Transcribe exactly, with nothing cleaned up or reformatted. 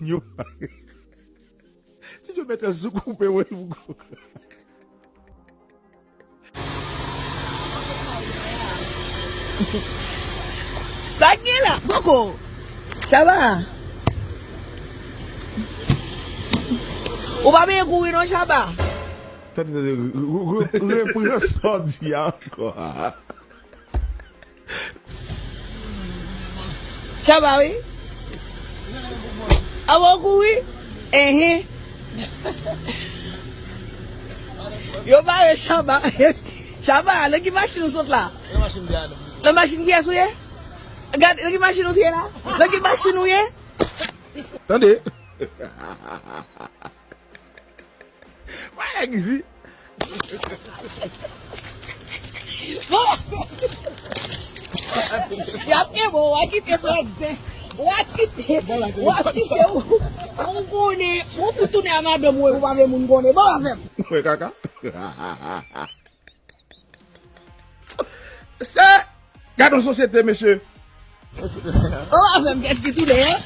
Yo. Ti Djo mèt sou koupe wè l pou kou. Sa k gen la? Poko. Chaba. Ou pa byen kouri non, Chaba. Tande, tande, re- re- re- repran sa w di a ankò. Chaba, wi. Avan w kouri? Enhen. Yo bare Chaba. Chaba, nan ki machin ou sot la? Nan machin ki a non. Nan machin kiyès ou ye? Gad, nan ki machin ou te ye la? Nan ki machin ou ye? Tande. Wè nèg isi. Bon. Y ap gen bon, w a kite franse. W a kite, w a kite ou. Ou konnen, ou pou tounen a madanm ou, ou pa vle moun konnen. Bon, afè m. Wè kaka. Se, gad yon sosyete, mesye. Bon, afè m, kèt ki tounen, hein?